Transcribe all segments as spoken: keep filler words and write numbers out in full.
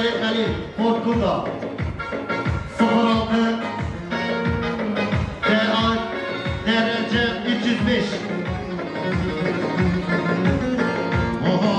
Xelîl, Ford Kuga. Sıfır altı, D A, D R C üç yüz beş. Oha.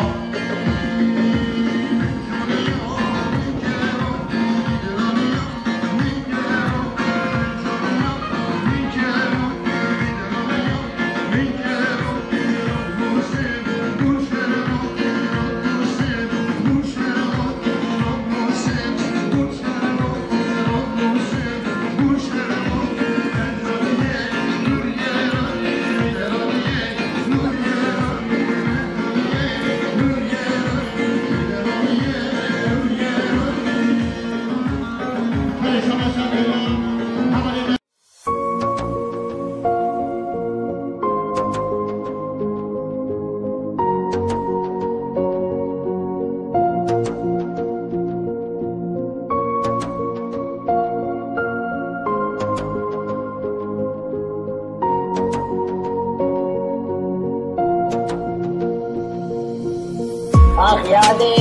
Ax yadê,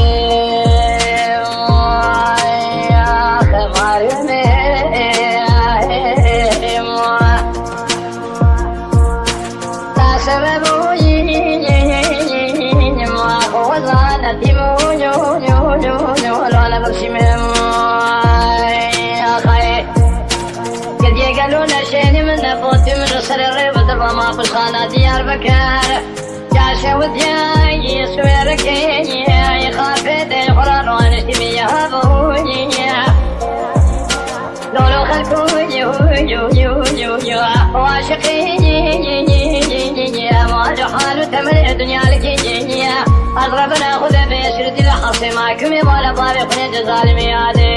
ax marê me, ta sebebû yî, ax wezane tîmû, lane bexşî me, ax ay. Kediyê gelo neşênî min ne potî min li serê rê bi dirva ma pişxana Diyarbekir. Caşe û diyayî Swêrekê, xafetê xwe ra roniştî min ya bûyî. Lolo xelkû, aşiqî, ma li hal û temelê dinya likî. Ez rebina xwe de bê şirîtî li hesê ma kumê bala bavê xwe ne de zalimî yadê.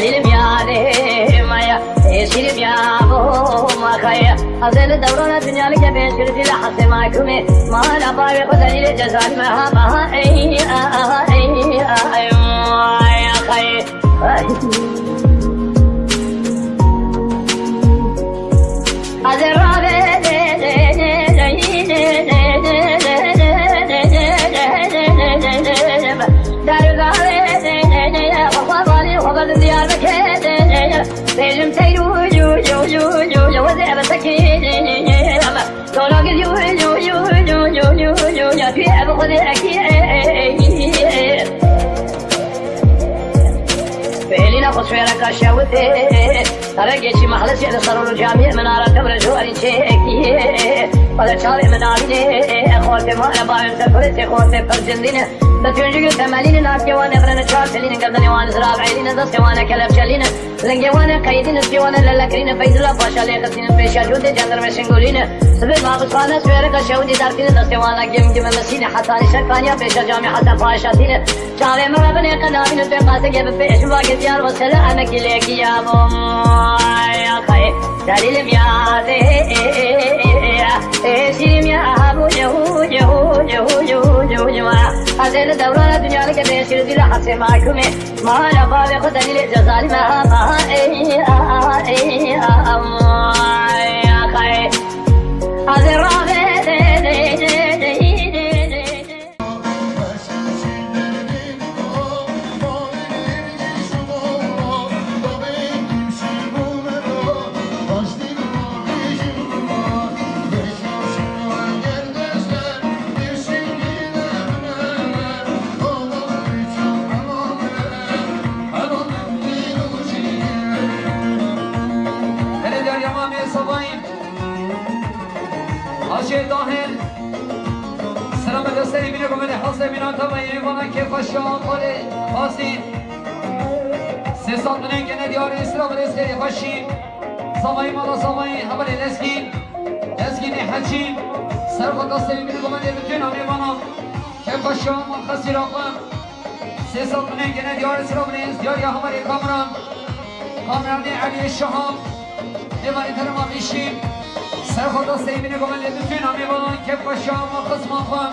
Delîlim ya dê maya, êşîlim ya bo ma xaya. Azê li dewrana dinya li kefê şirîtî li hesê ma kumê. Mala bavê xwe delîlê cezalî me ha, ha, ey, ah, ey, ah, ey, ah, ey, ah, ey. Fêlîna xwe swêreka şewitê. Serê geçî mehlisê li serûr û camiyê minara tewre ji warî çêkiyê. Wele çavê min navînê, xortê mare bavê min ser kurê tê xortê pir cindîne. Bi tûncik û temelîne, nakê wan e birene çar telîne, gerdenê wan zirav elîne, destê wan e kelepçelîne. Lingê wan e qeydîne, stê wan e lelekirîne, Feyzula Paşa lê xistîne, pêşa cûdê cendirmê şingulîne. Sibê mabisxane swêreka şewidî dertîne, destê wan e gim gim e misîne, hetanî şerkaniya pêşa camê Hesen Paşa tîne. Çavê min re binê qedavîn û tê qasê gê bi pêş va gidiyar ve sele emekî lêkî ya bo. Ay, axay, delîlim ya dê. Ê, şîrîm ya, ha, bu, ye, hu, ye, hu, ye, hu, ye, hu, ye, hu, ye, wa. Azê li dewrana dinya li ke bê şîrî dîle hesê mahkûmê. Mala bavê xwe delîlê cezalî me, ha, ha, ey, a, a, ey, a, a, ay, axay. Azê ravê. Hele derya ma me sabahî. Hacê Dahil. Sira me destê Emîne ku me de hasta Emîne tava yê vana kêfa şa xalê xasî. Sê sal binên gene diyarê sira me destê xweşî. Savayî mala savayî hevalê leskî. Ser xwe destê min gomendê bütün amê bana. Kevka şam xesîra xwe. Sê sed binên gene diyar sira binêz, diyar ya hevalê Kamran. Kamranê Eliyê Şaha. Nêvanê terema bîşî. Ser xwe destê min gomendê bütün amê bana. Kevka şam xesma xwe.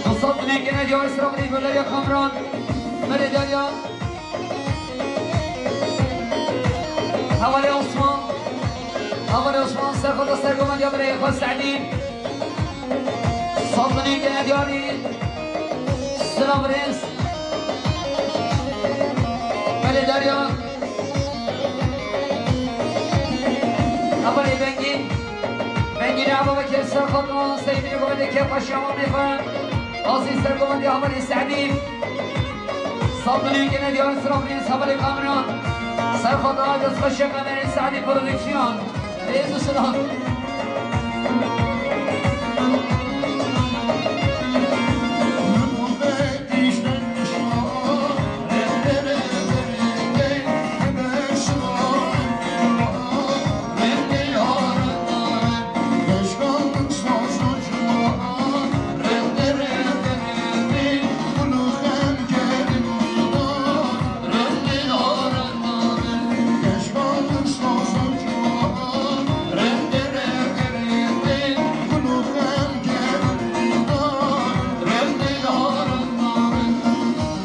Du sed binên gene diyar sira binêz, diyar ya Kamran. Belê diyar ya. Hevalê Osman. Hevalê Osman ser xwe de ser gomendiya birê xwe Sedî. Sed binên gene diyarî. Silav rêz. Belê diyar ya. Hevalê Bengîn. Bengîn Eva Bekir ser xwe de ser binê gomendê kê xwe şamanê xwe. Azîz ser gomendiya hevalê Sedî. Sed binên gene diyar sira binêz hevalê Kamran. Ser xwe de destxweşê Kamerê Sedî Prodüksiyon. Rêz û silav.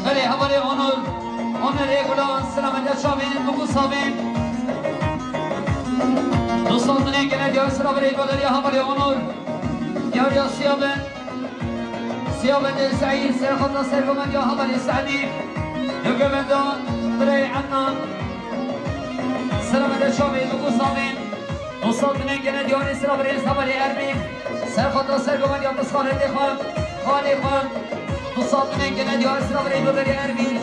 Belê, hevalê Onur. Onur ê gulan, silametiya çavên, biku savên. Du sed binên gene diyar sira birê goderiya hevalê Onur. Diyar ya Siyaben. Siyaben de Seîd, ser xwe de ser gomendiya hevalê Sedî. Li govenda birê Ednan. Silametiya çavên, biku savên. Du sed binên gene diyarî sira birê hevalê Erbîl. Ser xwe de ser gomendiya pisxalê xwe, xalê xwe. Du sed binên gene diyarî sira birê gomendiya Erbîl.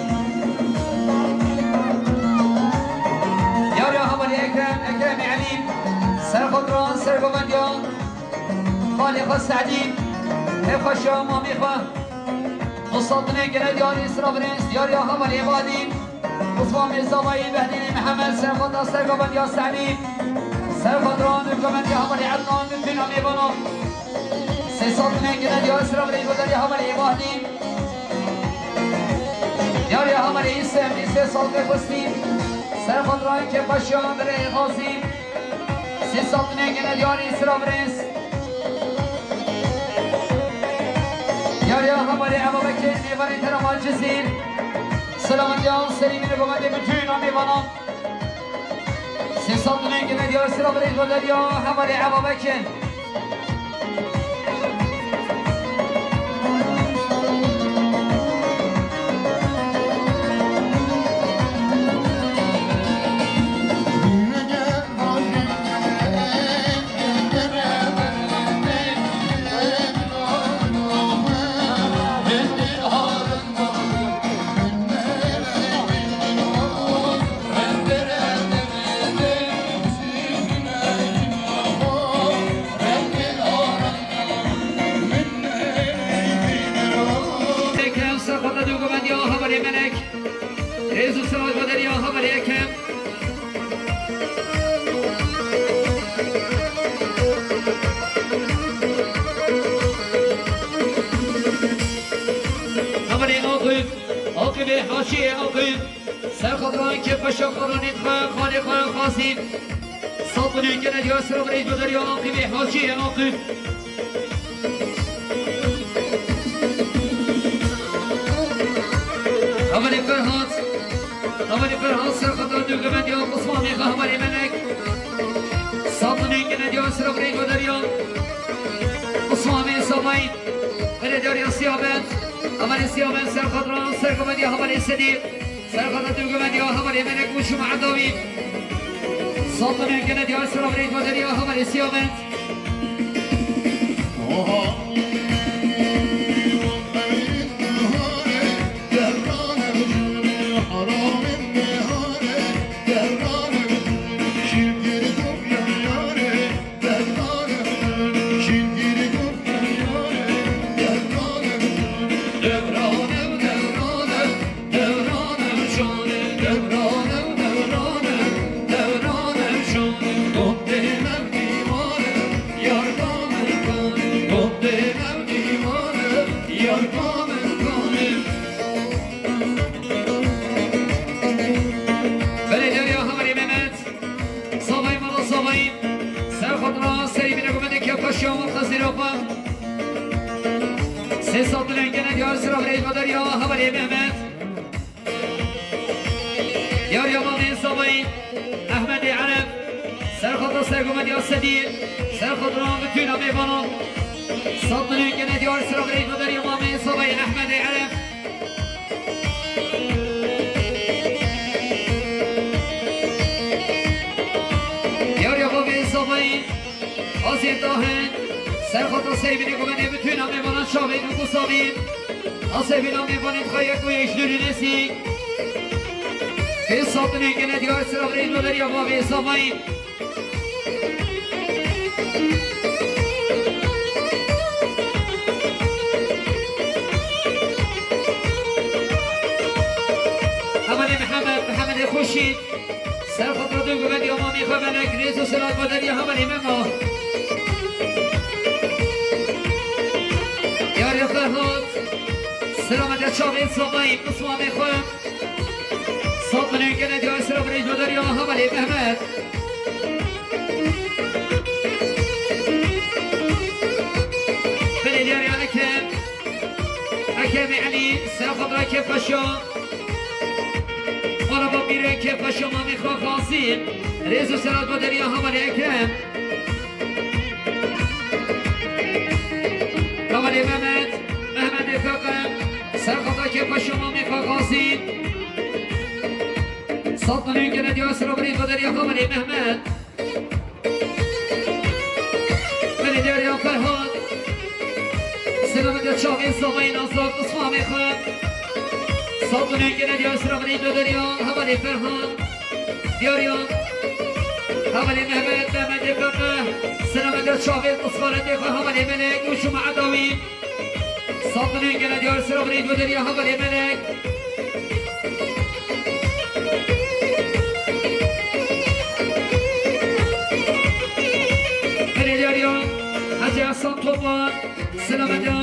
Diyar ya hevalê Ekrem, Ekremê Elî. Ser xwe de ser gomendiya xalê xwe Sedî. Hê xweşa mamê xwe. Du sed binên gene diyarî sira birê diyar ya hevalê Badî. Osman Mêzavayî, Behlîlî Mihemed, ser xwe de ser gomendiya Sedî. Ser xwe de ran û gomendiya hevalê Ednan, bütün amê bana. Sê sed binên gene diyar sira birê goderiya hevalê Badî. Diyar ya hevalê Îsem, Îsê Salqê Xwestî. Ser xwe de ran kê xweşa birê Xazî. Sê sed binên gene diyarî sira birêz. Diyar ya hevalê Eva Bekir, mêvanê terema Cizîr. Selametiya serî min û gometê bütün amê bana. Sê sed binên gene diyar sira birêz goderiya hevalê Eva Bekir. Ekrem Serxwata dû gomendiya hevalê Melek. Rêz û silav goderiya hevalê Ekrem. Hevalê Aqîb, Aqîbê Haşiyê Aqîb. Ser xwe de ran kê xweşa xalanê xwe, xalê xwe Xasî. Sed binên gene diyar sira birêz goderiya Aqîbê Haşiyê Aqîb. Hevalê Ferhat, hevalê Ferhat ser xwe de dû gomendiya Osmanê xwe hevalê Melek. Sed binên gene diyar sira birêz goderiya Osmanê Samayî. Belê diyar ya Siyabend. Hevalê Siyabend ser xwe de ran ser gomendiya hevalê Sedî. Ser xwe de dû gomendiya hevalê Melek û Şuma Edawî. Sed binên gene diyar sira birêz goderiya hevalê Siyabend. Kemal Xezîr Opa. Sê sed milyon gene diyar sira birêz Badar ya hevalê Mehmet. Yar ya Mamê Sabayî, Ehmedê Ereb. Serxata sergomet ya Sedî, serxatran bütün amê bana. Sed milyon gene diyar sira birêz Badar ya Mamê Sabayî, Ehmedê Ereb. Yar ya Mamê Sabayî. Azîr Dahê, serxata seyvînê gomedê bütün amêvanan çavê û gusavî. A seyvîna mêvanên xwe yek û yeşnûrî nesî. Pê sed milyon gene diyar sira birêz Badar ya Mamê Sabayî. Hevalê Mihemed, Mihemedê Xurşîd. Serxata dû guvendî Mamê xwe Melek, rêz û selat Badar ya hevalê Memo. Yar ya Ferhat, selamet ya çavên Sabayî, pismamê xwe. Sed milyon gene diyar sira birêz Badar ya hevalê Mehmet. Belê diyar ya Ekrem. Ekremê Elî, serxata kêfxweşiya. Araba bîrê kêfxweşiya Mamê xwe Xasîm. Rêz û selat Badar ya hevalê Ekrem. Hevalê Mehmet, Mehmetê Feqe. Serxata kêfxweşiya Mamê xwe Xasîm. Sed milyon gene diyar sira birêz Badar ya hevalê Mehmet. Belê diyar ya Ferhat. Selamet ya çavên Sabayî Nazar, pismamê xwe. Sed milyon gene diyar sira birêz Badar ya hevalê Ferhat. Diyar ya hevalê Mehmet, Mehmetê Feqe. Selamet ya çavên pisfaletê xwe hevalê Melek û Şuma Edawî. Sed milyon gene diyar sira birêz Badar ya hevalê Melek. Belê diyar ya Hacı Hasan Topal, selamet ya.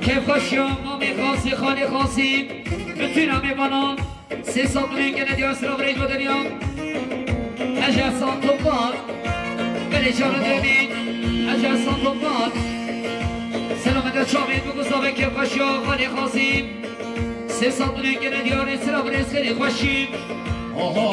Kêfxweşiya Mamê Xasî, Xalê Xasî, bütün amêvanan. Sê sed milyon gene diyar sira birêz Badar ya. Hacı Hasan Topal. Belê çara demî. Hacı Hasan Topal. Selamet ya çavên bigusavê kêfxweşiya Xalê Xasî. Sê sed milyon gene diyarê sira birêz Xelî Xweşî. Aha.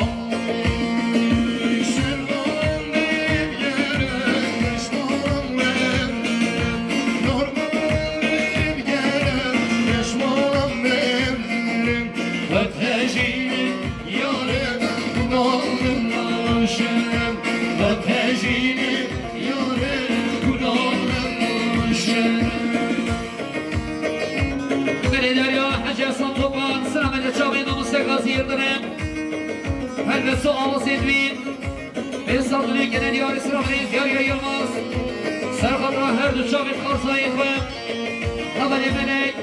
Belê diyar ya Hacı Hasan Topal, selamet ya çavên mamoste Gazî Yildirim. Helbet so awazên wî. Pê sed milyon gene diyarê sira birêz diyar ya Yilmaz. Serxata her du çavên xalsayê xwe. Hevalê Melek.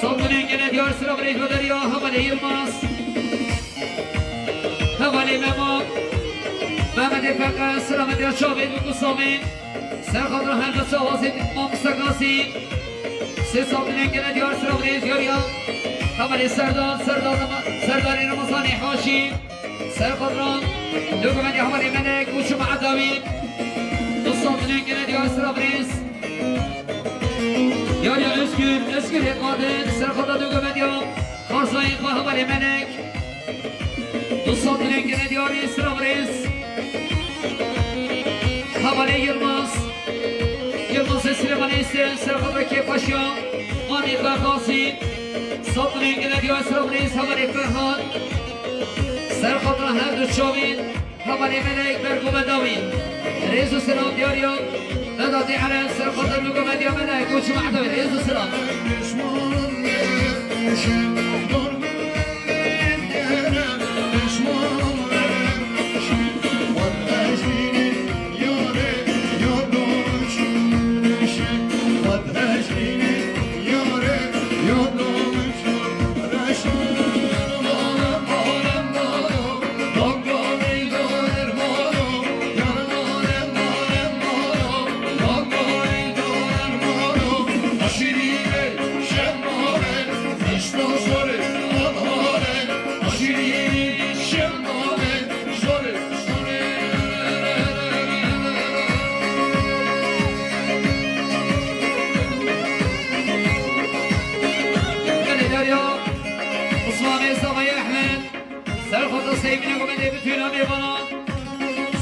Sed milyon gene diyar sira birêz Badar ya hevalê Yilmaz. Hevalê Memo. Mehmetê Feqe, selamet ya çavên û gusavên. Serxata her du çavazên mamoste Gazî. Sê sed milyon gene diyar sira birêz diyar ya hevalê Serdar, Serdar Rama-, Serdarê Ramazanê Haşî. Serxatran, du guvendî hevalê Melek û Şuma Edawî. Du sed milyon gene diyar sira birêz. Diyar ya Özgür, Özgürê Qadir, serxata du guvendî ya xalsayê xwe hevalê Melek. Du sed milyon gene diyarê sira birêz. Hevalê Yilmaz. Yilmazê Silêmanê Îstem, serxata kêfxweşiya Mamê xwe Xasî. Sed milyon gene diyar sira birêz hevalê Ferhat. Serxata her du çavên hevalê Melek ber guvenda wî. Rêz û selam diyar ya Vedatê Ereb, serxata du guvendî ya Melek û Şuma Edawî. Rêz û selam.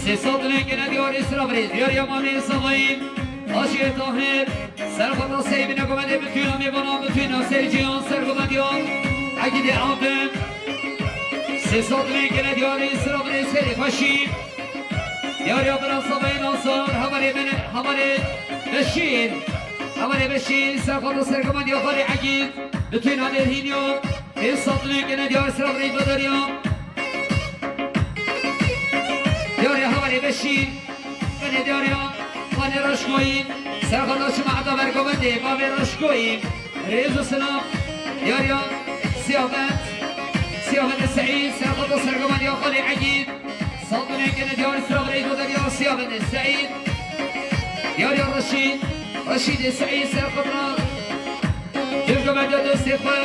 Sê sed lêkene diyarê sira birêz. Diyariya Mamê Savayî, Aşiyê Tahir, serxata Seybîne Gomedê, bitûna mêvana, bitûna seyirciyan, serxata diyar Egîdê Adem. Sê sed lêkene diyarê sira birêz, xêrê xweşî. Diyariya bira Savayî Nasar, hevalê min, hevalê Beşîr. Hevalê Beşîr, serxata sergomandiya xalê Egîd, bitûna dêrhîniya. Pênc sed lêkene diyar sira birêz ve deriya. Diyariya hevalê Beşîr. Belê diyariya xalê Reşkoyî. Serxata çima eda bergovendê, bavê Reşkoyî. Rêz û silam. Diyariya Siyavet. Siyavet Seîd. Serxata sergomandiya xalê Egîd. Sed lêkene diyar sira birêz ve deriya Siyavet Seîd. Diyariya Reşîd. Reşîdê Seîd serxata. Dûvgomediya destê xwe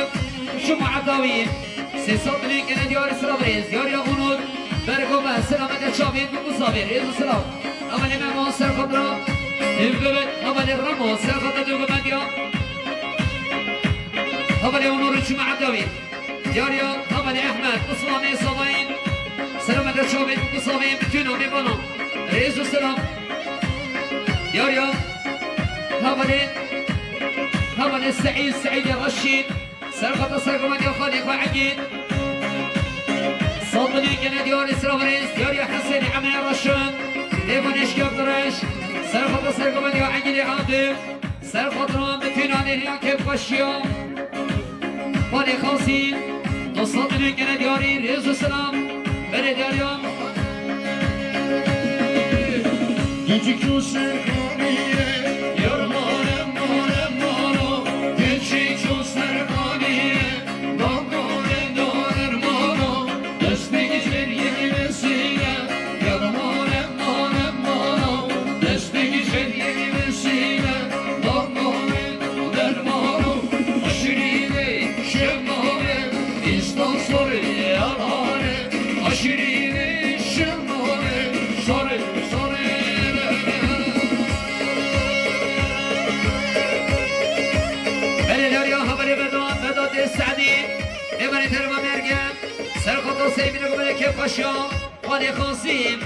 ji muedawî. Sê sed lêkene diyar sira birêz. Diyariya Onur. Bergove, selamete çavên bi muzavê. Rêz û silam. Hevalê Memo serxatra. Dûvgome, hevalê Remo serxatra dûvgomediya. Hevalê Onur ji muedawî. Diyariya hevalê Ehmed, Usmanê Savayî. Selamete çavên bi muzavê, bitûna mêvana. Rêz û silam. Diyariya hevalê, hevalê Seîd, Seîdê Reşîd. Serxata sergomandiya xalê xwe Egîd. Sed lêkene diyarê sira birêz, diyariya Hesênê Emê Reşin. Mêvanê şikeft reş. Serxata sergomandiya Egîdê Adem. Serxata bitûna dêrhîniya kêfxweşiya. Xalê Xasî. Du sed lêkene diyarî, rêz û silam. Belê diyariya. Küçük Yusuf Haniye, yarmare mare maro. Küçük Yusuf Haniye, dangare dare maro. Destek içer yemesine, yarmare mare maro. Destek içer yemesine, dangare dermano. Aşirine, şemare, istasore, yarare. Aşirine, şemare, sare, sare. Belê diyariya hevalê Vedat, Vedatê Seîdî. Mêvanê terma merge. Serxata Seybîne Gomedê kêfxweşiya. Xalê Xasîm.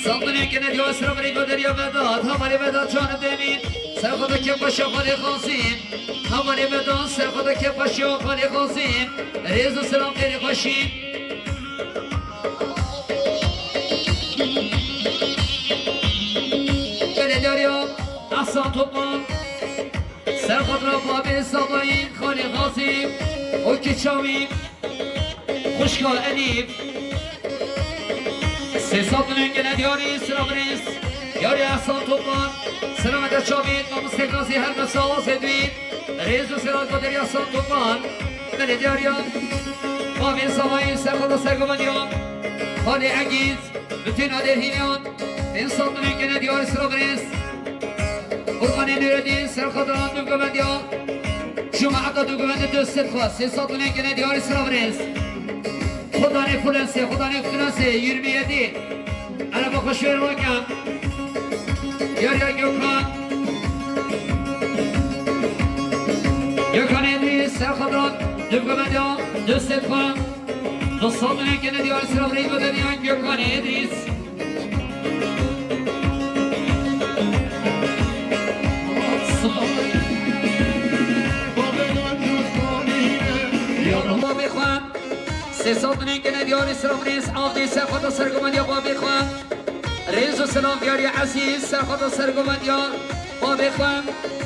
Sed lêkene diyar sira birêz ve deriya Vedat. Hevalê Vedat canê demî. Serxata kêfxweşiya xalê Xasîm. Hevalê Vedat serxata kêfxweşiya xalê Xasîm. Rêz û silam, xêrê xweşî. Belê diyariya Ehsan Topal. Serxatra babê Savayî, xalê Xasîm û kiça wî, xwişka Elîf. Sê sed lêkene diyarî sira birêz. Diyariya Ehsan Topal. Selamete çavên mamostê Gazî, her me sawazê dûî. Rêz û silam, diyariya Ehsan Topal. Belê diyariya babê Savayî, serxata sergomandiya xalê Egîd. Bitîna dêrhîniyan, pênc sed lêkene diyarî sira birêz. Qurbanê Nûredîn, serxataran dûvgovendiya. Cuma eda dûvgovendi destê xwe, sê sed lêkene diyarî sira birêz. Xudanê Fulensê, Xudanê Fulensê, yirmi yedi. Erebe xwe şêr rakem. Diyariya Gökhan. Gökhan Edris, serxataran dûvgovendiya destê xwe. Du sed lêkene diyar sira birêz ve deriya Gökhanê Edris. Babê xwe. Sê sed lêkene diyarî sira birêz, avdê serxata sergomandiya babê xwe. Rêz û selam diyariya Ezîz, serxata sergomandiya babê xwe.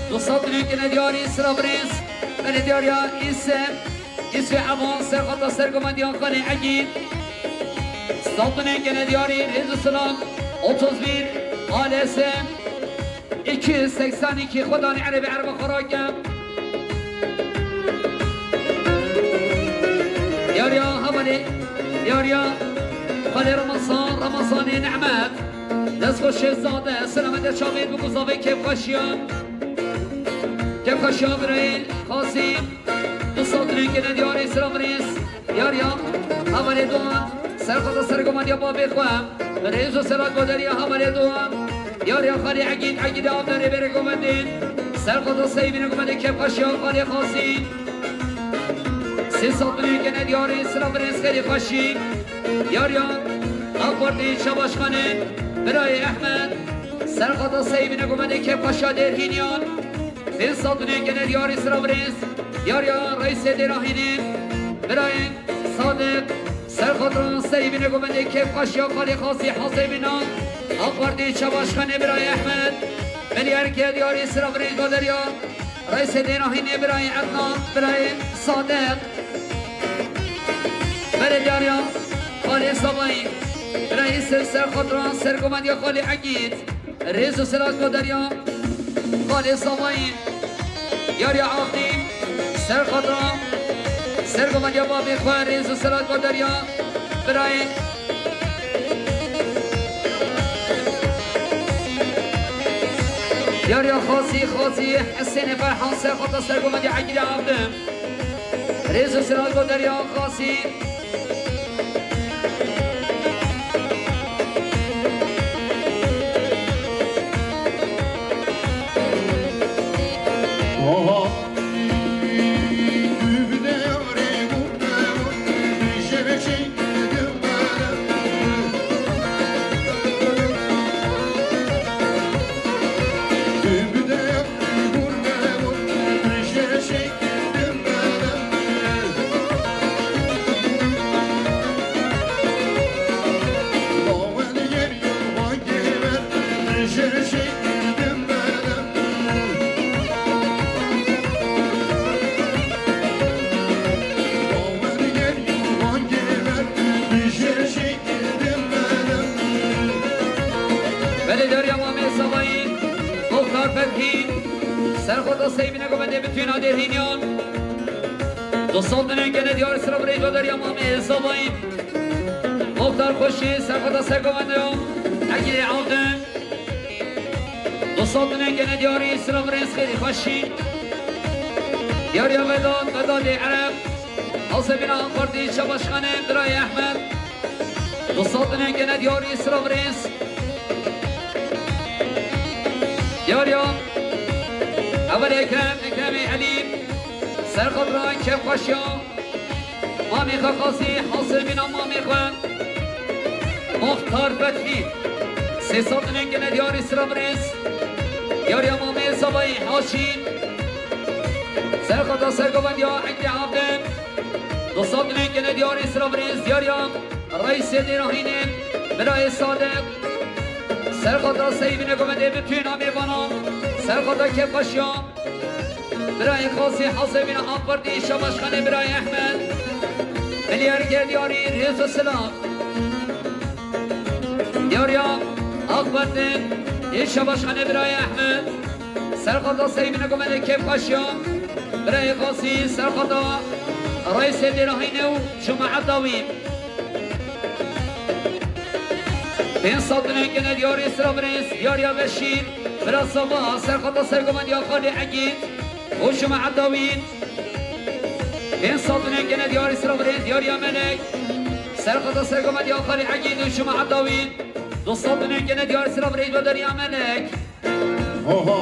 Du sed lêkene diyarî sira birêz. Belê diyariya Îse. Îsvê Evan serxata sergomandiya xalê Egîd. Sed lêkene diyarî, rêz û silam. Otuz bir A L S iki yüz seksen iki, Xudanê erebê ereba xwe rakem. Diyariya hevalê, diyariya xalê Ramazan, Ramazanê Nehmet. Dest xweş Şêzade, selamete çavên bi guzavê kêfxweşiya. Kêfxweşiya birayê Xasî. Du sed lêkene diyarê sira birêz. Diyariya hevalê Doğan. Serxata sergomandiya babê xwe. Rêz û selat bo deriya hevalê Doğan. Diyariya xalê Egîd, Egîdê Avdarê bêrê govendên. Serxata seyvîne govendê kêfxweşiya xalê Xasî. Sê sed lêkene diyarê sira birêz, xêrê xweşî. Diyariya AK Partî Şebaşxanê, birayê Ehmed, serxata Seyvîne Gomendê Kêfxweşa Dêrhîniyan, pênc sed û neh gene diyarî sira birêz, diyariya reîsê Dêrahînê, birayê Sadiq, serxata Seyvîne Gomendê Kêfxweşiya Xalê Xasî Hesebîna, AK Partî Şebaşxanê, birayê Ehmed, miliyerkê diyarî sira birêz, goderiya reîsê Dêrahînê, birayê Ednan, birayê Sadiq. Belê diyariya Xalê Sabayî, birayê Îsir, serxatran sergomendiya Xalê Egîd. Rêz û silat goderiya Xalê Sabayî. Diyariya Avdî, serxatran sergomendiya babê xwe. Rêz û silat goderiya birayê. Diyariya Xasî, Xasî Hesênê Ferhan, serxata sergomendiya Egîdê Avdî. Rêz û silat goderiya Xasî. Belê diyariya Mamê Sabayî, Muxtar Fethî, serxota Seyvîne Gomendê Bitûna Dêrhîniyan. Du sed û neh gene diyarî sira birêz, diyariya Mamê Sabayî. Muxtar Xweşî, serxota sergomendiya Egîdê Avdî. Du sed û neh gene diyarî sira birêz, xêrî xweşî. Diyariya Vedat, Vedatê Ereb, Hesebîna AK Partî Şebaşxanê, birayê Ehmed. Du sed û neh gene diyarî sira birêz. Diyariya Evel Ekrem, Ekremê Elî, serxatran kêfxweşiya mamê xwe Xasî, Hesebîna mamê xwe Muxtar Fethî. Sê sed û neh gene diyarî sira birêz. Diyariya Mamê Sabayî Haşî, serxata sergovendiya Egîdê Avdî. Du sed û neh gene diyarî sira birêz, diyariya reîsê Dêrahînê, birayê Sadiq, serxata Seyvîne Gomendê Bitûna mêvanan, serxata kêfxweşiya birayê Xasî Hesebîna AK Partî Şebaşxanê, birayê Ehmed, miliyerkê diyarî rêz û silav. Diyariya AK Partî Şebaşxanê, birayê Ehmed, serxata Seyvîne Gomendê kêfxweşiya birayê Xasî, serxata reîsê Dêrahînê û cemaeta wî. Pênc sed û neh gene diyarî sira birêz, diyariya Beşîr, bira Saba, serxata sergomendiya Xalê Egîd û cemaeta wî. Pênc sed û neh gene diyarî sira birêz, diyariya Melek, serxata sergomendiya Xalê Egîd û cemaeta wî. Du sed û neh gene diyarî sira birêz, diyariya Melek. Oho.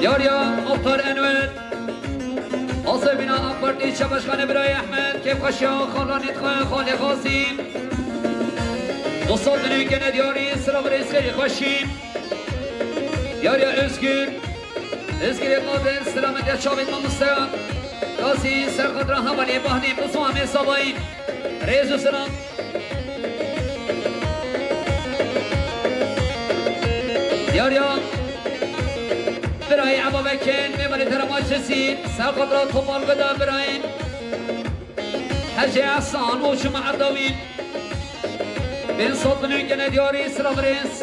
Diyariya Muxtar Enwer, Hesebîna AK Partî Şebaşxanê, birayê Ehmed, kêfxweşiya xalanê xwe, Xalê Xasî. Du sed û neh gene diyarî sira birêz, xêrî xweşî. Diyariya Özgür, Özgürê Qadir, selametiya çavên mamosteya Gazî, serxatira hevalê Bahnî, Mizwamê Sabayî. Rêz û selam. Diyariya birayê Eba Bekir, mêvanê Terema Cizîr, serxatira Tomal Guda, birayê Hecê Hasan û cemaeta wî. Pênc sed milyon gene diyarî sira birêz.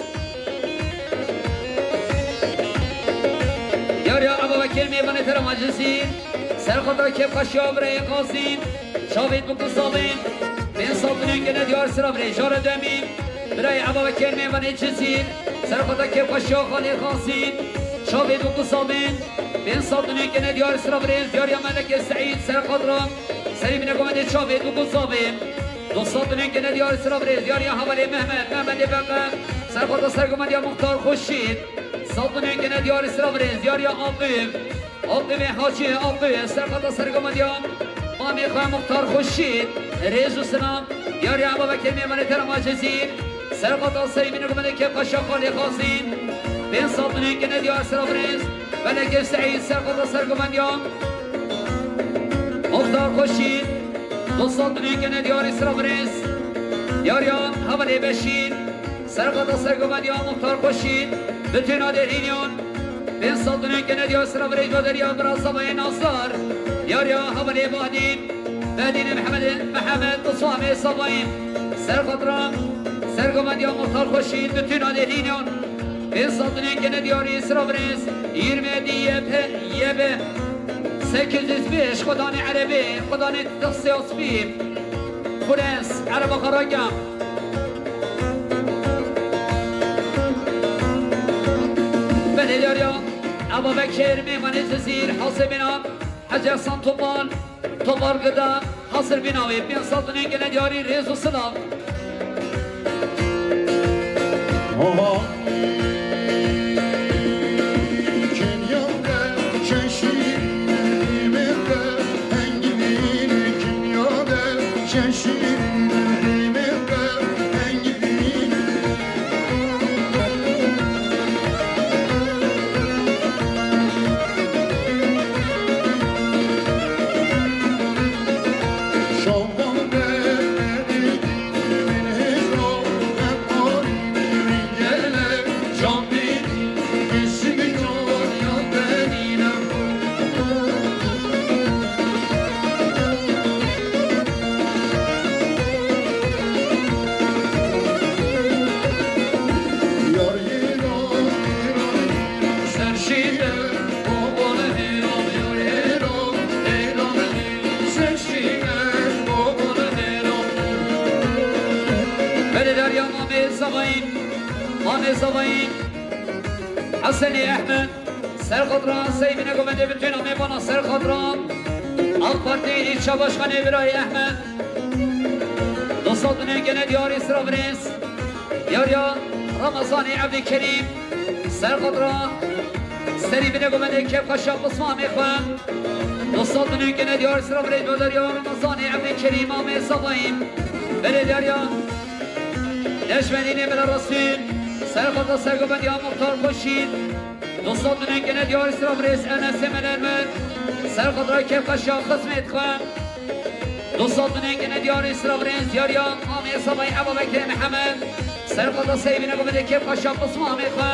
Yariya Ebabekir mêvanê te re macizî. Serxata kêfxweşiya birayê Qasî. Çavêt bû ku sabên. Pênc sed milyon gene diyar sira birêz. Jara demî. Birayê Ebabekir mêvanê Cizîr. Serxata kêfxweşiya xalê Qasî. Çavêt bû ku sabên. Pênc sed milyon gene diyar sira birêz. Diyariya Melekê Seîd. Serxatra. Serî bine gomedê çavêt bû ku sabên. Du sed milyon gene diyar sira birêz. Diyariya hevalê Mehmet, Mehmetê Beqe. Serxata sergomendiya Muxtar Xurşîd. Sed milyon gene diyar sira birêz. Diyariya Aqib. Aqibê Hacî, Aqib. Serxata sergomendiya mamê xwe Muxtar Xurşîd. Rêz û silam. Diyariya Ebabekir mêvanê te re macizî. Serxata sey bine gomedê kêfxweşiya xalê Qasî. Pênc sed milyon gene diyar sira birêz. Melekê Seîd. Serxata sergomendiya Muxtar Xurşîd. Du sed milyon gene diyarî sira birêz. Diyariya hevalê Beşîr. Serxata sergomendiya Muxtar Xurşîd. Bütüna Dêrînyan. Pênc sed milyon gene diyar sira birêz. Diyariya bira Sabayê Nasar. Diyariya hevalê Badîn. Bedînê Mehemedê, Mehemed Bislamê Sabayî. Serxatra sergomendiya Muxtar Xurşîd. Bütüna Dêrînyan. Pênc sed milyon gene diyarî sira birêz. Yirmi yedi Y P Y B. Sekiz yüz beş, xudanê erebê, xudanê tixsê aspî. Xures, ereba xaraga. Belê diyariya Ebabekir mêvanê Cizîr, Hasê Bîna, Hecî Hasan Topal, Topal Gida, Hasir Bîna wê, pênc sed milyon gene diyarî rêz û silav. Belê diyariya Mamê Zavayî, Mamê Zavayî, Hesenê Ehmed, Serxatra, sey bine gomedê bütün amê bana Serxatra. AK Parti ilçe başkanı Birayê Ehmed. Du sed milyon gene diyarî sira birêz. Diyariya Ramazanê Evdî Kerîm. Serxatra. Serî bine gomedê kêfxweşa Bismamê xwe. Du sed milyon gene diyarî sira birêz. Diyariya Ramazanê Evdî Kerîm amê Zavayî. Belê diyariya Neşmedînê Bila Resûl. Serxatra sergomendiya Muxtar Xurşîd. Du sed milyon gene diyarî sira birêz Enesê Melermer. Serxatra kêfxweşa xizmêt xwe. Du sed milyon gene diyarî sira birêz diyariya Amê Zavayî Ebabekirê Mihemed. Serxatra sey bine gomedê kêfxweşa Bismamê xwe.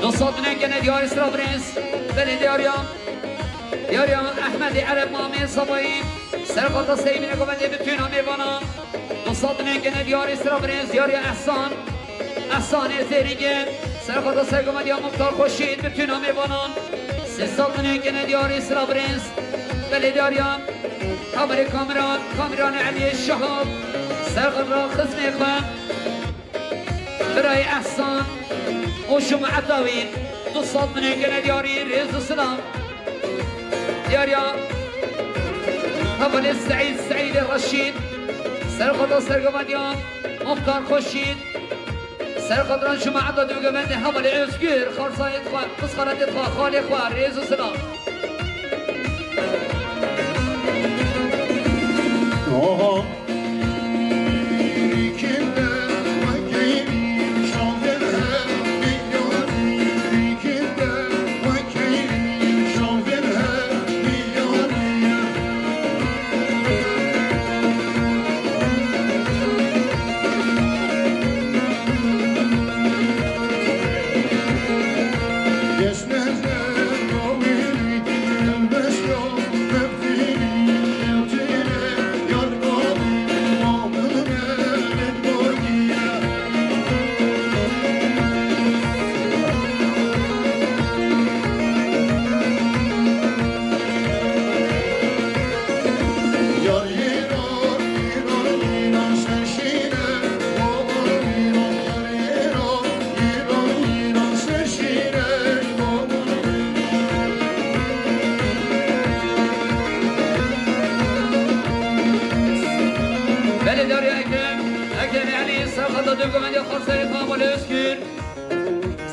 Du sed milyon gene diyarî sira birêz. Belê diyariya. Diyariya Ehmedê Ereb Mamê Zavayî. Serxatra sey bine gomedê bütün amê bana. Du sed milyon gene diyarî sira birêz diyariya Ehsan. Ehsanê Zêrîngê, serxata sergomendiya Muxtar Xurşîd, bütün amêvanan, sê sed milyon gene diyarî sira birêz, belê diyariya, kamerê kamera, kameranê Eliyê Şahab, serxatra xizmê xwe, birayê Ehsan û jumeta wî, du sed milyon gene diyarî rêz û silam. Diyariya hevalê Seîd, Seîdê Reşîd, serxata sergomendiya Muxtar Xurşîd, serxatra cemaeta dûgevendê hevalê Özgür, xarsayê xwe, qizxaletê xwe, xalê xwe, rêz û silam.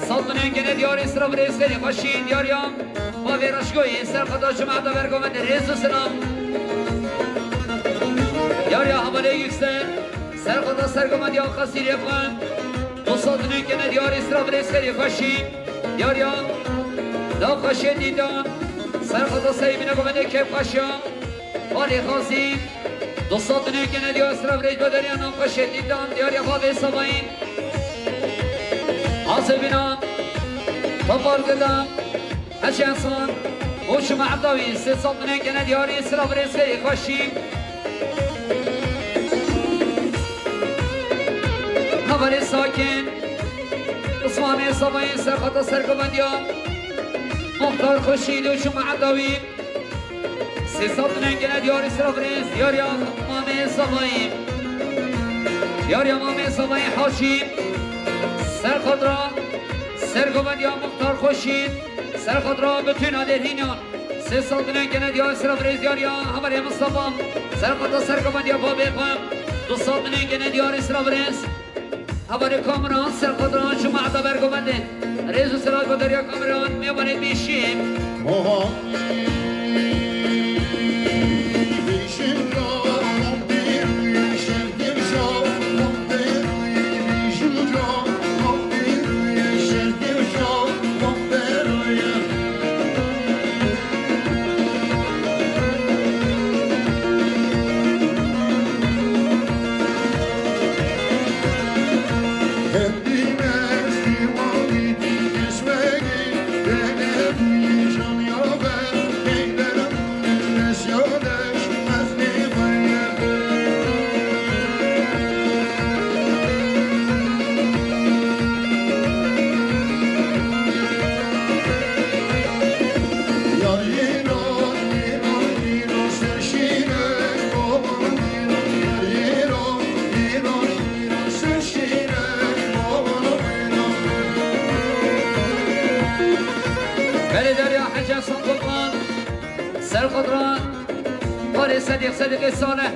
Sed milyon gene diyarî sira birêz xêrê xweşî diyariya. Bavê Reşgoyê ser xeta cumata bergovendê rêz û silam. Diyariya hevalê Yüksel ser xeta sergovendiya xesîrê xwe. Du sed milyon gene diyarî sira birêz xêrê xweşî diyariya. Nexweşê dîdan ser xeta seyî bine govendê kêfxweşiya. Balê Xazî, du sed milyon gene diyar sira birêz baderiya nexweşê dîdan diyariya bavê Sebayî. Azebîna, Topal Geda, Hecî Hasan, Hoşûm Evdawî, sê sed milyon gene diyarî sira birêz xêrê xweşî. Hevalê Sakin, Osmanê Sebayî ser xeta sergovendiya. Muxtar Xweşî, Hoşûm Evdawî. Sê sed milyon gene diyarî sira birêz, diyariya Mamê Sebayî. Diyariya Mamê Sebayî Haşî. Ser xatra, sergovendiya Muxtar Xweşî. Ser xatra bütün adêrhînan. Sê sed milyon gene diyarî sira birêz, diyariya hevalê Mustafa. Ser xatra sergovendiya babê xwe. Du sed milyon gene diyarî sira birêz. Hevalê Kamran, ser xwe diran ji me eda bergovendê. Rêz û silav bo deriya Kamran, mêvanê bêşî. Oha. Belê deriya Hece Santopan, Serxodra, Parê Sediq, Sediqê Salih,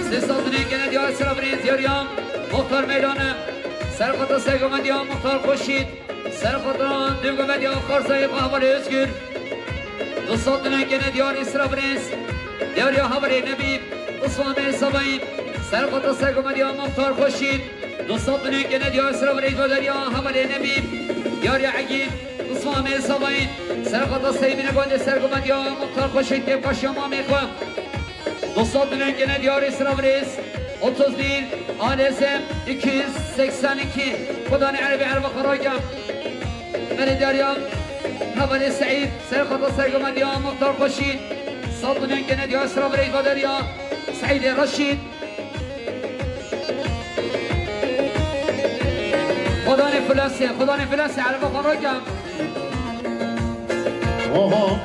Sê Saldinê gene diyar sira birê diyariya Muxtar Meydane, Serxodra Seygovendiya Muxtar Xurşîd, Serxodra Dûgovendiya Xarzayê Hevalê Özgür, Du sed milyon gene diyarî sira birêz. Diyariya hevalê Nebî, Usmanê Sebayî, Serxota Sergomediya Muxtar Xweşîn. Du sed milyon gene diyarî sira birêz. Diyariya hevalê Nebî, diyariya Egîd, Usmanê Sebayî, Serxota Seybîne Gondê Sergomediya Muxtar Xweşîn kêfxweşiya mamê xwe. Du sed milyon gene diyarî sira birêz. Otuz bir, A L Z iki yüz seksen iki. Xudanê erebê erva xwe ragem. Belê diyariya hevalê Seîd, Serxota Sergomediya Muxtar Xweşî, Saldinên gene diya sira birêz va deriya Seîdê Reşîd. Xudanê Filesê, Xudanê Filesê, ereba xwe ragem. Oho.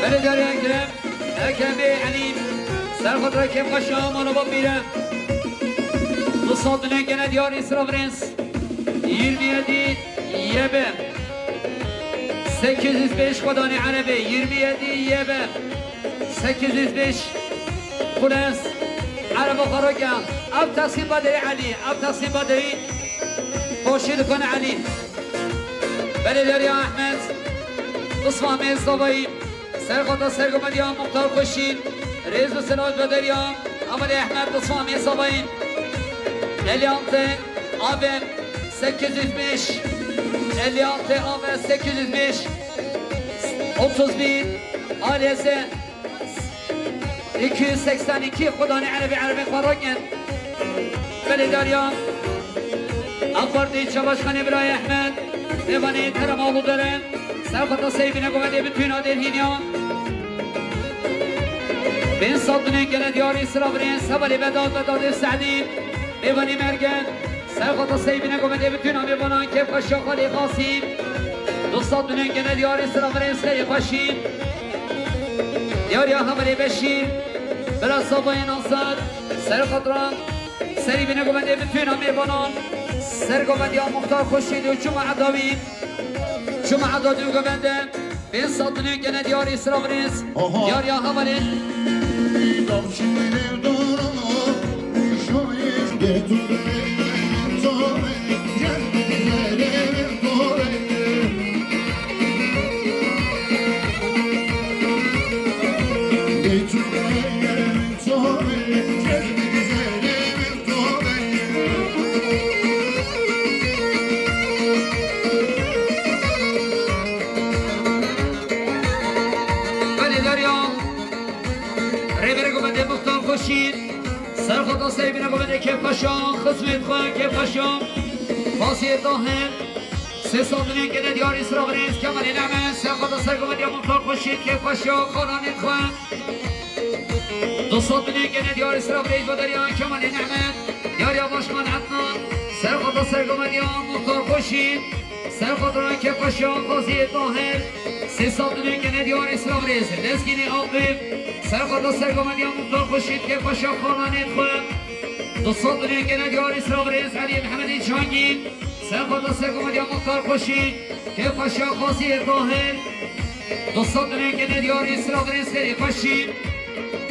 Belediye Ekrem, Ekrem Bey Elî, Serxotra Kêfxweşa Manoba Pîre, Du sed milyon gene diyarî sira birêz. Yirmi yedi Y B. Sekiz yüz beş Kodanê Erebê, yirmi yedi Y B. Sekiz yüz beş Xulens. Ereba xwe ragem. Ev Texsîn Baderî Elî, ev Texsîn Baderî. Xweşî dikon Elî. Belê deriya Ehmed. Isma Mêz Davayî. Serxota Sergomediya Muxtar Xweşîn, rêz û silav ve deriya Amelê Ehmed Isma Mêz Davayî. Elî Ante, A B, sekiz yüz beş. Elî Ante, A B, sekiz yüz beş. Otuz bir, A L Z. iki yüz seksen iki Xudanê Erebê Erebê xwe rakin. Belê dariya. A Partî Çavaşxanê Birayê Ehmed. Mêvanê Kerem Aludere. Serxweta Seybîne Govendê Bitûna Dêrhîniya. Bin Sadinê gene diyarî Siravirên Sevalê Vedat Vedatê Sehdî. Mêvanê Mergen. Serxweta Seybîne Govendê Bitûna Mêvanan Kêfxweşiya Xalê Qasî. Du sed milyon gene diyarî Siravirên Serê Xweşî. Diyariya Hevalê Beşîr. Bira Sabayê Nasir. Serxweta Serî bîne govendê bitûna mêvanan. Ser govendiya Muxtar Xurşîd û çûma Edawî. Çûma Edawî govende. Pênc sed milyon gene diyarî Siravirêz. Oho. Diyariya Hevalê. Belê dariya. Rêberê govendê Muxtar Xurşîd. Serxweta Seybîne govendê Kêfxweşan, xizmêt xwe, Kêfxweşan. Basiyê Tahir. Sê sed milyon gene diyarî Siravirêz, Kemalê Nehmet. Serxweta ser govendiya Muxtar Xurşîd, Kêfxweşiya xananê xwe. Du sed milyon gene diyarî Siravirêz, Baderiya Kemalê Nehmet. Diyariya Başkan Ednan. Serxweta ser govendiya Muxtar Xurşîd. Serxweta Kêfxweşiya Qaziyê Tahir. Sê sed milyon gene diyarî Siravirêz, Lezgînê Aqîf. Serxweta ser govendiya Muxtar Xurşîd, Kêfxweşiya xananê xwe. Du sed milyon gene diyarî Siravirêz, Elî Mihemedê Çangî. Serxweta ser govendiya Muxtar Xurşîd, Kêfxweşiya Qaziyê Tahir. Du sed milyon gene diyarî Siravirêz, Serê Xweşî.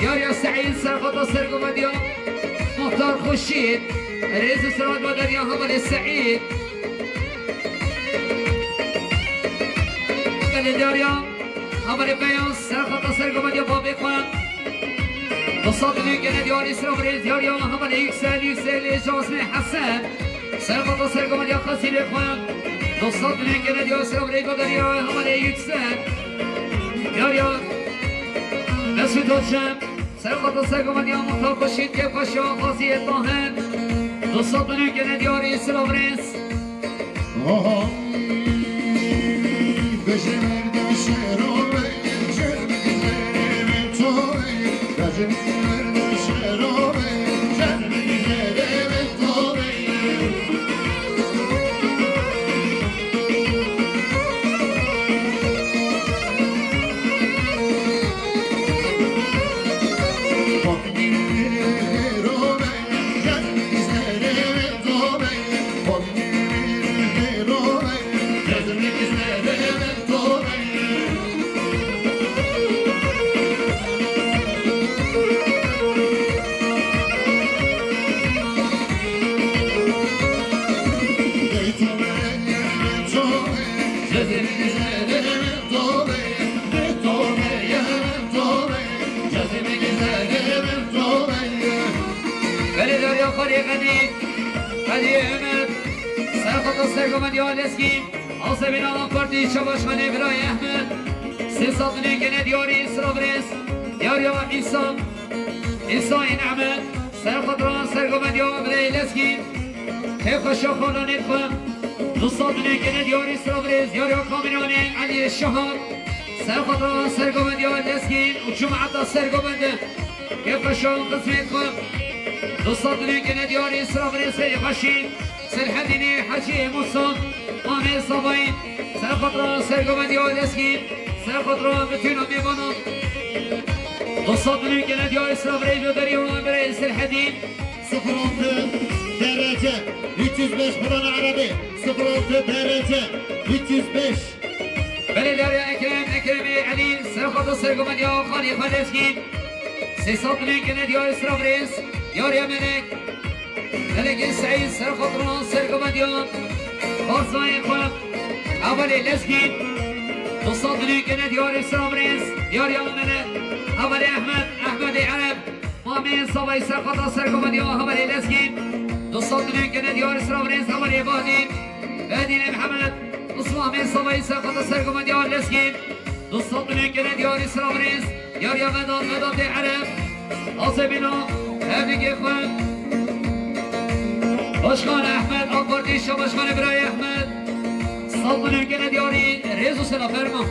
Diyariya Seîd, serxweta ser govendiya Muxtar Xurşîd. Rêz û selamet Baderiya Hevalê Seîd. Belê diyariya Hevalê Beyaz, serxweta ser govendiya babê xwe. Du sed milyon gene diyarî Siravirêz, diyariya Hevalê Yüksel, Yüksel Jasmê Hesen. Serxweta ser govendiya Qasîrê xwe. Du sed milyon gene diyarî Siravirêz, Baderiya Hevalê Yüksel. Diyariya Mesut Hoca. Serxweta ser govendiya Muxtar Xurşîd, Kêfxweşiya Qaziyê Tahir. Du sed milyon gene diyarî Siravirêz. Belê dariya Xalê Xedî, Xedî Emed, serxweta ser govendiya Lezgî, Asebîna A Partî Çavaşxanê Birayê Ehmed, sê sed milyon gene diyarî Siravirêz, diyariya Îsa, Îsayê Nehmet, serxweta ser govendiya Birayê Lezgî, Kêfxweşiya xananê xwe. Du sed milyon gene diyarî Siravirêz, diyariya kamîranê Elî Şahar. Serxweta ser govendiya Lezgîn û çûma heta ser govendê. Kêfxweşiya xizmêt xwe. Du sed milyon gene diyarî Siravirêz, Serê Xweşî. Selhedînê Hecî Musa. Mamê Sabayî. Serxweta ser govendiya Lezgîn. Serxweta bitûna mêvanan. Du sed milyon gene diyarî Siravirêz, Baderiya Birayê Selhedîn. Sıfır altı derece üç yüz beş Kur'an Arabi. Sıfır altı derece üç yüz beş. Belê dariya Ekrem, Ekremê Elî, serxweta ser govendiya Xalê xwe Lezgîn. Sê sed milyon gene diyarî Siravirêz, diyariya Melek. Melekê Seîd, serxweta ser govendiya Xarzayê xwe, Hevalê Lezgîn. Du sed milyon gene diyarî Siravirêz, diyariya Melek. Hevalê Ehmed, Ehmedê Ereb. Mamê Savayî serxweta ser govendiya Hevalê Lezgîn. Du sed milyon gene diyarî Siravirêz Hevalê Bahdîn. Behdînê Mihemed. Usmamê Savayî serxweta ser govendiya Lezgîn. Du sed milyon gene diyarî Siravirêz. Diyariya Vedat, Vedatê Ereb. Hasebîna hevdîkê xwe. Başkan Ehmed, AK Partî Şabaşkanê birayê Ehmed. Saltanê û gene diyarî rêz û sela ferma.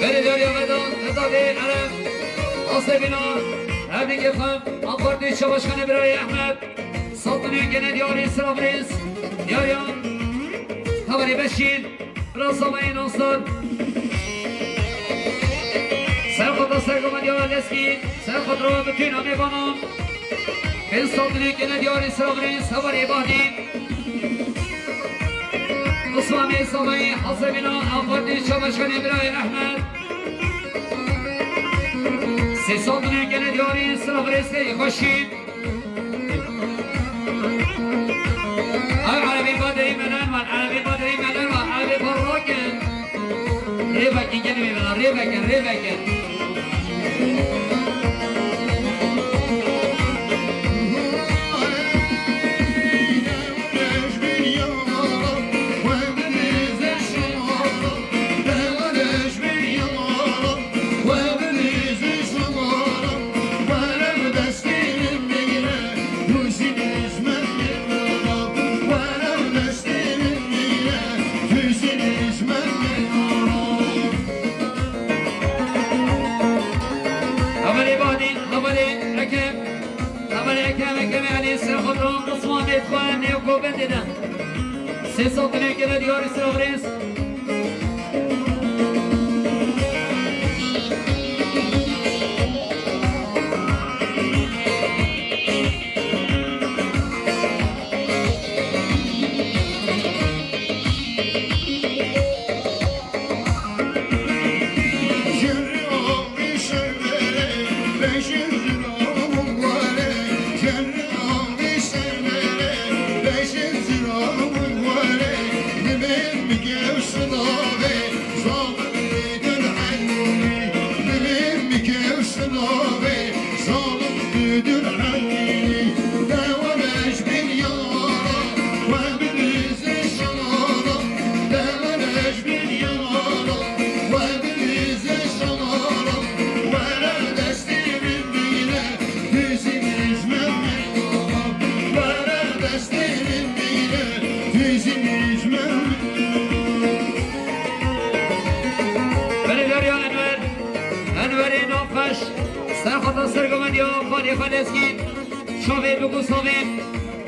Berê dariya me da, me da vê erem. Hasebîna hevdîkê xwe, AK Partî Şabaşkanê birayê Ehmed. Saltanê û gene diyarî sira birêz. Diyariya hevalê Beşîr. Bira Samayê Nasir. Ser xata sergomendiya Lezgî. Ser xatra we bütün amêvanan. Pênc saltanê û gene diyarî sira birêz. Hevalê Bahdî. Osmanê Samayê Hasebîna, AK Partî Şabaşkanê birayê Ehmed. Sê saltanê û gene diyarî sira birêz, xweşî. Ev erebê baderî me nerman, erebê baderî me nerman, erebê parrokin. Rê vekin, gelê me bela, rê vekin, rê vekin. Hevalê Bahdî, hevalê Ekem, hevalê Ekem, Ekem Elî, Serxotan, Osman Bêtxwe, nêw govendê de. Sê saltanê û gene diyarî sira birêz. Belê dariya Enwer, Enwerê Navxweş, Serxotan sergomendiya xalê xwe Lezgî. Çavê biku savê.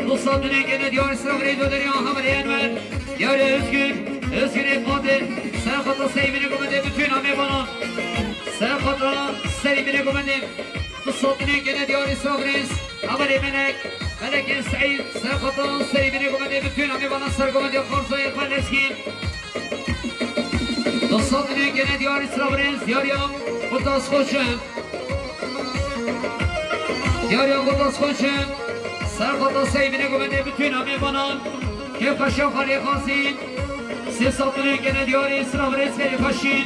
Du saltanê û gene diyarî sira birêz, diyariya hevalê Enwer. Diyariya Özgür, Özgürê Qadir. Serxotan serî binê govendê, bütün amêvanan. Serxotan serî binê govendê. Du saltanê û gene diyarî sira birêz. Hevalê Melek, Melekê Seîd. Serxotan serî binê govendê, bütün amêvanan sergomendiya Xarzayê xwe Lezgî. Du saltanê û gene diyarî sira birêz, diyariya Kutas Xoçe. Diyariya Kutas Xoçe. Serxotan serî binê govendê, bütün amêvanan. Kêfxweşiya xalê Xasî. Sê saltanê û gene diyarî sira birêz, xêrê xweşî.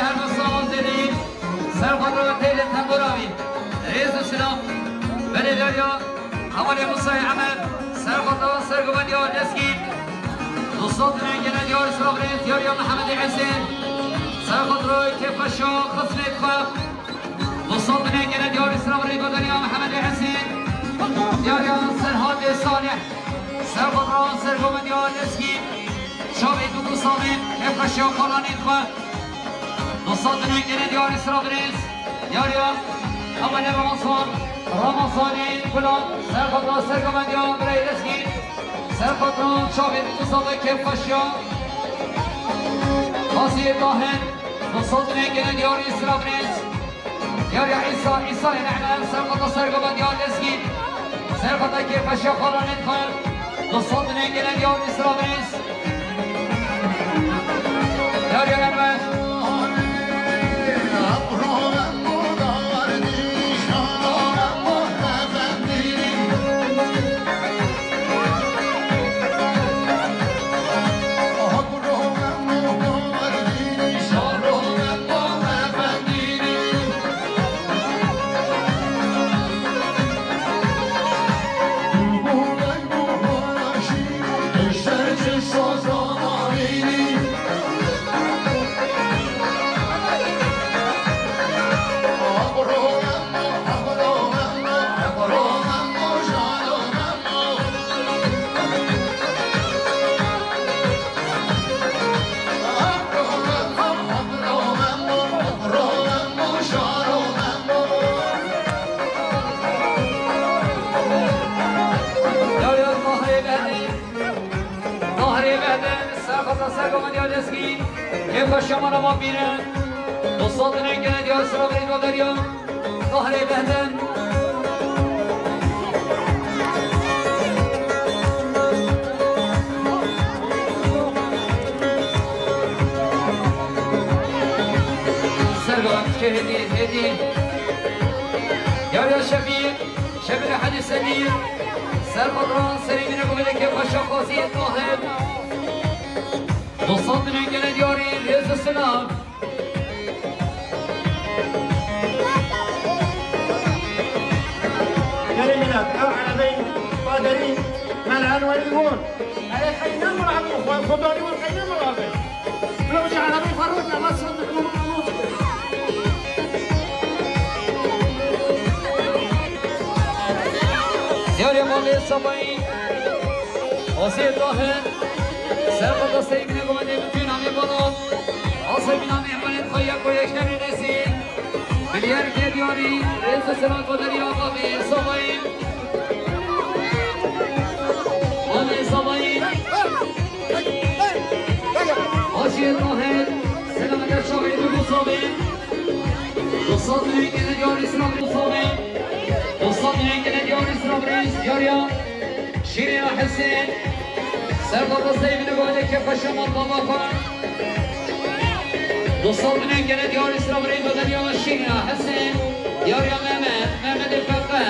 Her masa Azedî, ser xwe têlê tembûra wî. Rêz û silam. Belê derya, hevalê Musayê Emed, ser xwe sergovendiya Lezgîn. Dostat binê gele diyar Sirabirê, diyariya Mehemedê Hesên. Ser xwe roy kêfxweşiya xizmê xwe. Dostat binê gele diyar Sirabirê, godariya Mehemedê Hesên. Diyariya Serhatê Salih. Ser xwe ra sergovendiya Lezgîn. Çavê du gusamên kêfxweşiya xalanên xwe. Dostat binê gele diyar Sirabirê. Diyariya hevalê Ramazan, Ramazanê Gulan, ser xwe ra sergovendiya birayê Lezgîn. Ser xwe ra çavê du gusamên kêfxweşiya. Xasiyê Tahir, dostat binê gele diyar Sirabirê. Diyariya Îsa, Îsayê Nehme, ser xwe ra sergovendiya Lezgîn. Ser xwe ra kêfxweşiya xalanên xwe. Dostat binê gele diyar Sirabirê. Diyariya Nehme. Diyariya Tahirê Behdê. Tahirê Behdê, ser xwe ra sergovendiya Lezgîn. Kêfxweşiya me re va bîrin. Dostat binê gele diyar Sirabirê, godariya Tahirê Behdê. Sergovan dike hêdî, hêdî. Diyariya Şefî, Şefî Hecî Semîr. Ser xwe ra serê wî re govelê kêfxweşiya Xasiyê Tahir. Dostat binê gele diyarî, rêz û silam. Gelê milet, ew erebeyên baderî me li Enwerî bûn. Erê, qey ne mirabî xwe, xwe darî wan qey ne mirabî. Bila wî erebeyê xwe rût, ne, ne, ne. Diyarê malê Sebayî. Xasiyê Tahir, ser xwe ra serê wî re govelê bi tîna mêvanan. Asê bîna mêvanên xwe yek û yek şerê nesî. Milyar ke diyarî, rêz û silam, godariya Mamê Sebayî. Mamê Sebayî. Xasiyê Tahir, selamete çavê du gusamê. Dostat binê gele diyarî Sirabirê, gusamê. Dostat binê gele diyarî Sirabirê, diyariya Şîrîna Hesên. Ser xwe ra serê wî re govelê kêfxweşiya mal bava xwe. Dostat binê gele diyarî Sirabirê, godariya Şîrîna Hesên. Diyariya Mehmet, Mehmetê Feqe.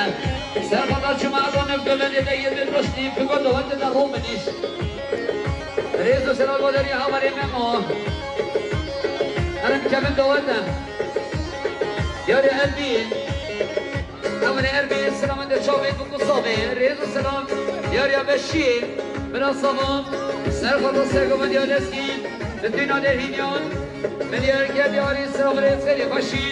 Ser xwe ra çima ew nev govelê de yê de roşnî, bi go dawetê de ro min îş. Rêz û silam, godariya hevalê Memo. Erim kevin dawet e. Diyariya Erbîl. Hevalê Erbîl, selamete çavê du gusamê, rêz û silam. Diyariya Beşîr, bira Sava, ser xwe ra sergovendiya Lezgîn, bi tîna derhîniyan, milyar ke diyarî Sirabirê, xeyrê xweşî.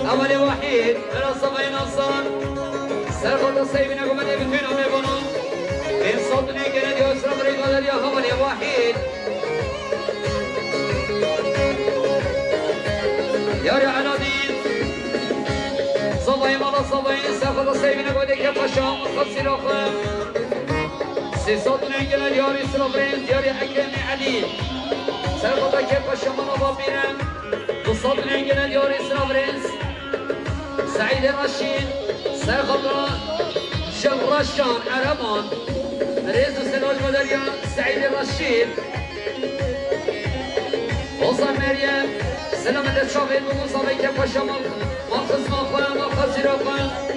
Hevalê Wahîd, bira Sebayî Nasan. Ser xwe ra serê wî re govelê bi tîna mêvanan. Pênc sed binê gele diyar Sirabirê, godariya hevalê Wahîd. Diyariya Eladîn. Sebayî mala Sebayî, ser xwe ra serê wî re govelê kêfxweşiya xemsîra xwe. Sê sed binê gele diyarî Sirabirê, diyariya Ekremê Elî. Serxota kêfxweşa mala Bapîr e. Du sed lingine diyarî sira birêz Seîdê Reşîd. Serxota ji Reşan Ereban. Rêz û silav ji bo derya Seîdê Reşîd. Ozan Meryem. Selam de çavê bu Ozan ve kêfxweşa mal. Mal xizma xwe, mal xezîra xwe.